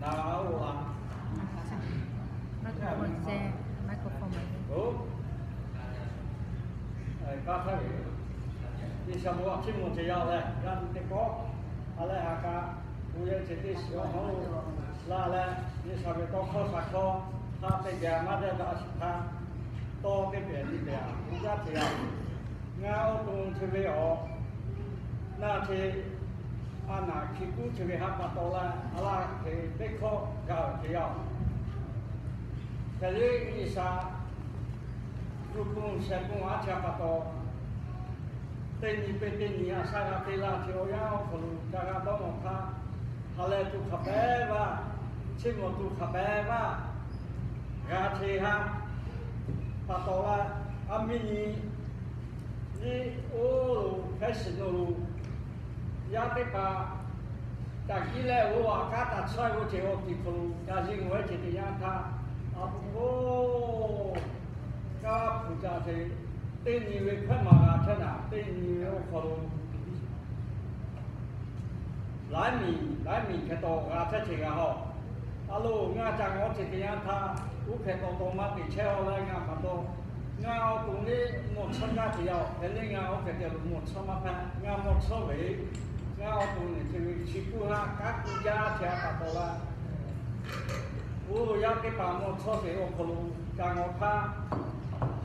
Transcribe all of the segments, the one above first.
Microphone, microphone. Oˇ, kaˇ htaˇ ve, G'uiˬsha bon a ciˉ mvuh ce yaˇ leh, yaˇ nyi teˇ pawˆ, a leh ha kaꞈ, bon yehˬ ce teˇ shiˍ awˬ hawˉ lo laˇ leh, G'uiˬsha ve tawˇ hkawˇ shaˍ hkawˇ htaꞈ teˇ geh maˇ dehˇ daꞈ shiˍ htaˇ, tawˇ teˇ pehˍ nyi pehˍ a, bon jaˇ ce yaˇ. Ngaˬ awˬ to chi ve awˬ, naˆ ce a naˬ hkiˬ kuˉ ce ve haꞈ pa taw leh, a laˇ hk'e teˇ hkawˇ gaˬ ve ce yaˇ. Hk'e le G'uiˬsha yuˬ pon shehˍ pon aˉ ca pa taw, teˇ nyi peˇ teˇ nyi a shaˉ g'a te laˇ ce awˬ yanˇ awˬ hk'aw lo ca g'a dawˇ nawˬ htaˇ, ha leh tuˬ hk'aˬ pehˉ vaˇ, chiˇ mvuh tuˬ hk'aˬ pehˉ vaˇ, g'a ce haꞈ pa taw leh, a miˇ nyi liˇ oˇ lo hkehˉ shiˍ nawˬ lo, yaˇ teˇ hpaˍ ca kiˉ leh oˇ a kanˉ taˍ chaweh g'oˇ ce awˬ tiˍ hk'aw lo ca ziˇ ngawˬ ehˉ ce teˇ yanˇ htaˇ, a pu oˇ, kaˇ laˇ hpu ca ce, teˇ nyi ve hkawehˇ maˬ g'a chehˇ naˬ, teˇ nyi ve awˬ hk'aw lo laiˉ miˬ laiˉ miˬ hk'e taw g'a chehˇ ce g'a haw. A lo ngaˬ ca ngawˬ ce teˇ yanˇ htaˇ, uˉ hk'e taw taw maˇ te chehˇ a leh ngaˬ pa taw, ngaˬ awˬ to le mawˬ chawˇ gaˇ ce yaˇ. Hk'e le ngaˬ oˇ hk'e te lo mawˬ chawˇ maˇ hpehꞈ, ngaˬ mawˬ chawˇ ve, ngaˬ awˬ to nehˬ ce ve chi kuˇ haꞈ kanˉ kuˇ jaˇ ce a pa taw laˇ. Oˇ yaˇ teˇ hpaˍ mawˬ chawˇ ce awˬ hk'aw lo ca ngawˬ htaˇ,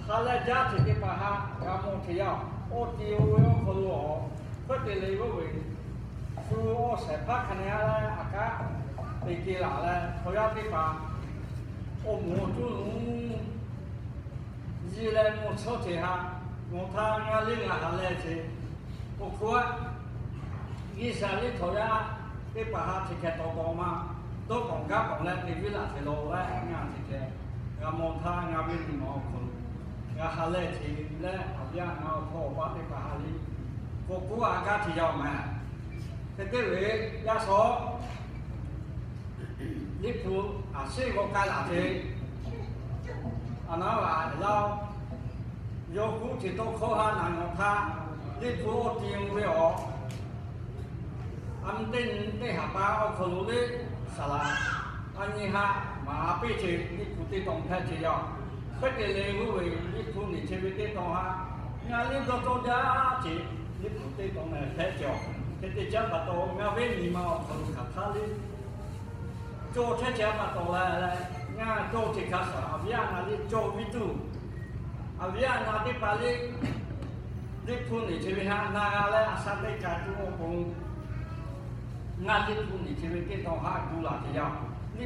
ha leh jaˇ ce teˇ hpaˍ haꞈ g'a mawˬ ce yaˇ. Awˬ ti oˇ ve awˬ hk'aw lo awˬ hkawehˇ te le g'oˇ ve, shu awˬ shehˍ hpaˇ hk'a ne a leh a kanˉ te ke laˬ leh, chaw yaˇ teˇ hpaˍ awˬ moˍ awˬ cuˇ lo yiˇ leh mawˬ chawˇ ce haꞈ, mawˬ htaˇ ngaˬ le ngaˬ ha leh ce, awˬ hk'oˆ a G'uiˬsha liˇ chaw yaˇ teˇ hpaˍ haꞈ chi hk'e taw taw maˇ dawˇ k'awꞈ gaˇ k'awꞈ leh te viˉ laˬ ce la leh ngaˬ chi hk'e g'a mawˬ htaˇ, ngaˬ ve nyi ma awˬ hk'aw lo ngaˬ ha leh ce leh, awˬ viˉ awˬ nyi awˬ hk'aw awˬ paˇ teˇ hpaˍ haꞈ le k'o k'oˆ a gaˇ ce yaˇ maˬ. Hk'e te ve yaˇ shawˉ liˇ hpu a shiˉ g'aw k'ai laˬ ce. A naˉ g'a laˇ-oˬ, yawˇ kuˉ ce tawˇ hkawˇ haꞈ naˬ nawˬ htaˇ, liˇ hpu awˬ ti ve awˬ, a mvuhˇ teˇ nyi teˇ haˍ pa awˬ hk'aw lo le, saˍ laꞈ a nyi haꞈ maˍ a piˇ ce, liˇ hpu teˇ tawn hpehꞈ ce yaˇ. Hk'e te le g'oˇ ve, liˇ hpu nehˬ ce ve teˇ tawn haꞈ, ngaˬ liˇ dawˇ tawˇ jaˇ ce, liˇ hpu teˇ tawn nehˬ hpehꞈ ce. Hk'e te caˇ pa taw, ngaˬ ve nyi ma awˬ hk'aw lo hk'aˬ htaˇ le cawˬ chehˇ ce a pa taw leh, ngaˬ cawˬ ce hk'a shaˍ, awˬ viˉ awˬ nyi liˇ cawˬ viˇ tuˬ, awˬ viˉ awˬ nyi teˇ hpaˍ le, liˇ hpu nehˬ ce ve haꞈ na g'a leh a shaˉ teˇ ca tuˬ awˬ pon, ngaˬ liˇ hpu nehˬ ce ve teˇ tawn haꞈ gu laˬ ce yaˇ.